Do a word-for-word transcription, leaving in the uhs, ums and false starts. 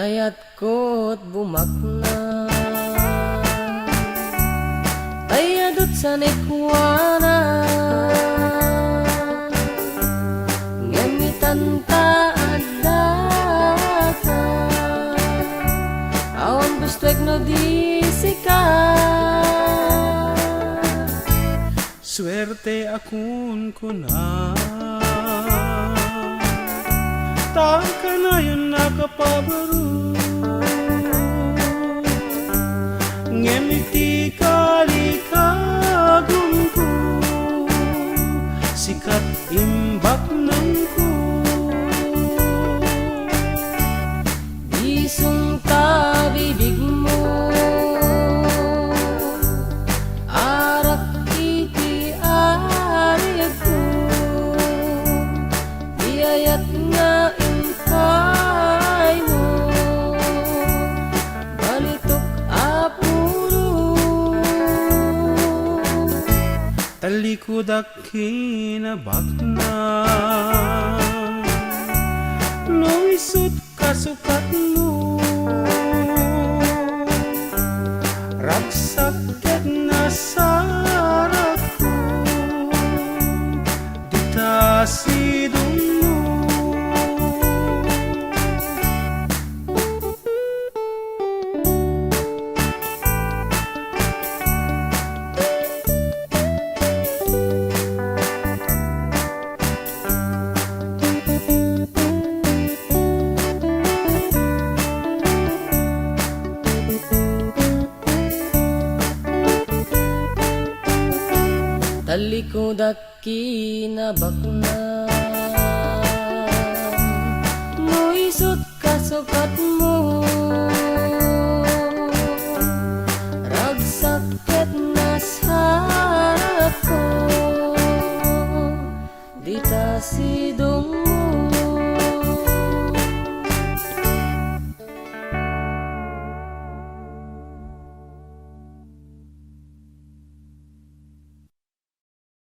Ayat kot bumakna, ayadot sa nekuana, ngem itanta addaka, awan gustoek no di sika. Suerte a kunkuna, ta kanayon a kapabaro. Ngem iti kalikagumko, sikat imbaknangko. Isungta bibigmo, arak iti arigko, ti ayat nga impaymo, balitok a pudno. Tallikud a kinabaknang, no isut' kasukatmo, ragsak ket nasarakko, dita sidongmo. Tallikud a kinabaknang, no isut' kasukatmo, ragsak ket nasarakko, dita sidongmo.